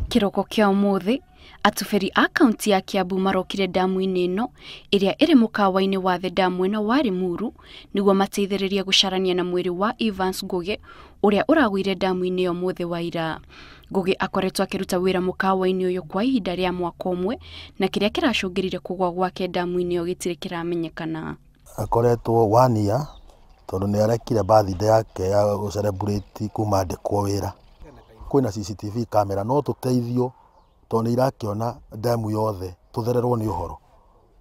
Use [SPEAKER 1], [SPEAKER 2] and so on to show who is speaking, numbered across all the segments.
[SPEAKER 1] Kĩroko kĩa ũmũthĩ, atubĩri a kaunti ya Kiambu marokire damu-inĩ ĩno ĩrĩa ĩrĩ mũkawa-inĩ wa The Dam mwena wa Limuru nĩguo mateithĩrĩrie gũcarania na mwĩrĩ wa Evans Ngugi ũrĩa ũragũire damu-inĩ ĩyo mũthĩ wa ira. Ngugi akoretwo akĩruta wĩra mũkawa-inĩ ũyũ kwa ihinda rĩa mwaka ũmwe na kĩrĩa kĩracũngĩrĩire kũgũa gwake damu-inĩ ĩyo gĩtirĩ kĩramenyekana.
[SPEAKER 2] Akoretwo one year tondũ nĩ arekire birthday yake ya gũ celebrate kuma andĩkwo wĩra. Kwĩna CCTV camera no tũteithio tondũ nĩ irakĩona demu yothe tũthererwo nĩ ũhoro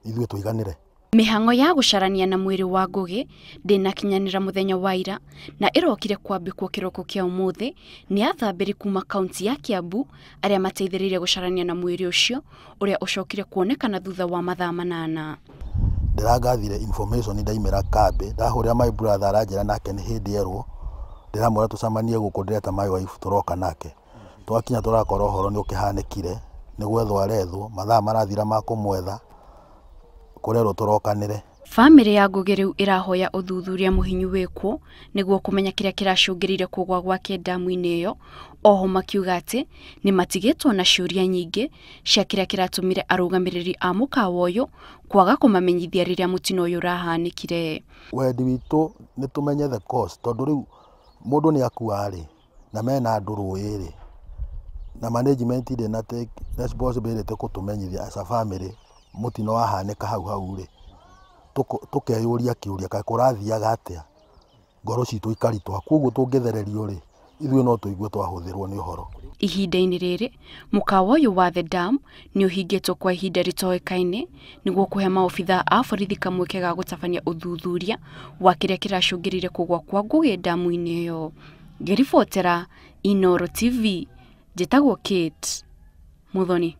[SPEAKER 2] ithuĩ tũiganĩre.
[SPEAKER 1] Mĩhang'o ya gũcarania na mwĩrĩ wa Ngugi ndĩnakinyanĩra mũthenya wa ira na ĩrokire kwambĩkwo kĩroko kĩa ũmũthĩ nĩ athambĩri kuma kaunti ya Kiambu arĩa mateithĩrĩirie gũcarania na mwĩrĩ ũcio ũrĩa ũcokire kuonekana thutha wa mathaa 8.
[SPEAKER 2] Ndĩrangathire information ndaimĩra kambĩ ndahũrĩra my brother aranjĩra nake nĩ hĩndĩ erwo ndĩramwĩra tũcemanie gũkũ ndĩreta my wife tũroka nake twakinya tũrakora ũhoro nĩ ũkĩhanĩkire nĩ gwethwo arethwo mathaa marathira ma kũmwetha kũrerwo tũrokanĩre.
[SPEAKER 1] Bamĩrĩ ya Ngugi rĩu ĩrahoya ũthuthuria mũhinyu wĩkwo nĩguo kũmenya kĩrĩa kĩracũngĩrĩire kũgũa gwake damu-inĩ ĩyo, oho makiuga atĩ nĩ matigĩtwo na ciũria nyingĩ cia kĩrĩa kĩratũmire arũgamĩrĩri a mũkawa ũyũ kwaga kũmamenyithia rĩrĩa mũtino ũyũ ũrahanĩkire.
[SPEAKER 2] Wendi witũ nĩ tũmenye the cause tondũ rĩu mũndũ nĩ akua rĩ na mena andũ rũĩ rĩ na management ndĩna take responsibility kũtũmenyithia as a family mũtino wahanĩka hau hau rĩ tũkeyũria kĩũria kaĩ kũrathiaga atĩa ngoro citũ ikaritũha koguo tũngĩthererio rĩ ithuĩ no tũigue twahũthĩrwo nĩ ũhoro.
[SPEAKER 1] Ihinda-inĩ rĩrĩ mũkawa ũyũ wa The Dam nĩ ũhingĩtwo kwa ihinda rĩtoĩkaine nĩguo kũhe maobithaa a borithi kamweke ga gũtabania ũthuthuria wa kĩrĩa kĩracũngĩrĩire kũgũa kwa Ngugi damu-inĩ ĩyo. Ngĩribotera Inooro TV, njĩtagwo Kate Muthoni.